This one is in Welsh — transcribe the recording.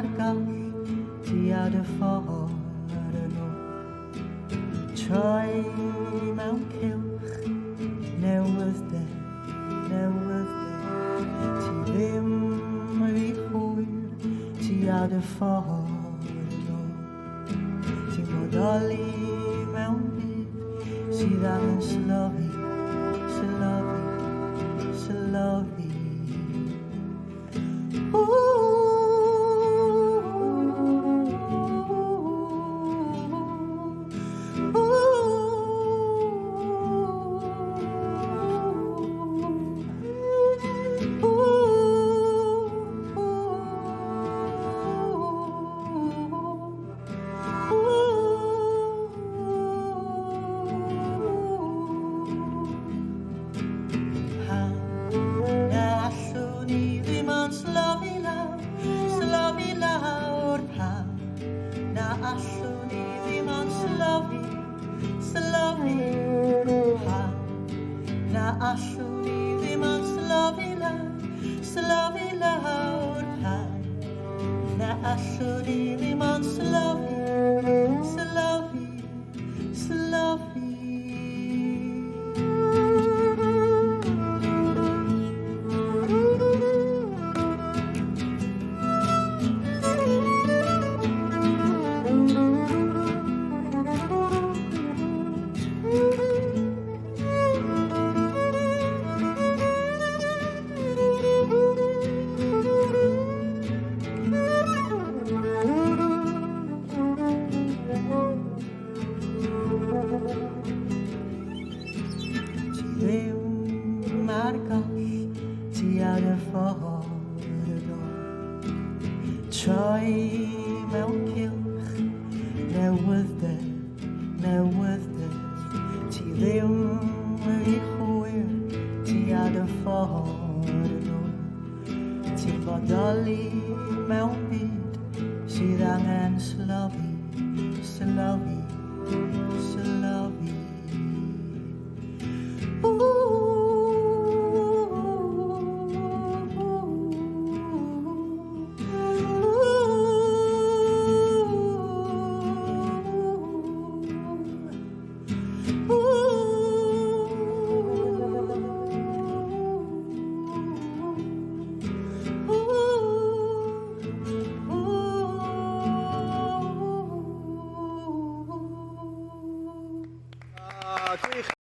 ar goll, ti ar y ffordd yn ôl. Troi mewn cylch, newydd-der, newydd-der. Ti ddim rhy hwyr, ti ar y ffordd yn ôl. Ti'n bodoli mewn byd sydd angen slofi, slofi, slofi. Pam na allwn ni ddim ond slofi lawr, slofi lawr? Pam na allwn ni ddim ond slofi, slofi? Pam na allwn ni ddim ond slofi lawr, slofi lawr? Pam na allwn ni ddim ond slofi, slofi, slofi? Ti ddim ar goll, ti ar y ffordd yn ôl. Troi mewn cylch, newydd-der, newydd-der. Ti ddim rhy hwyr, ti ar y ffordd yn ôl. Ti'n bodoli mewn byd sydd angen slofi, slofi, slofi. Ah, gwych.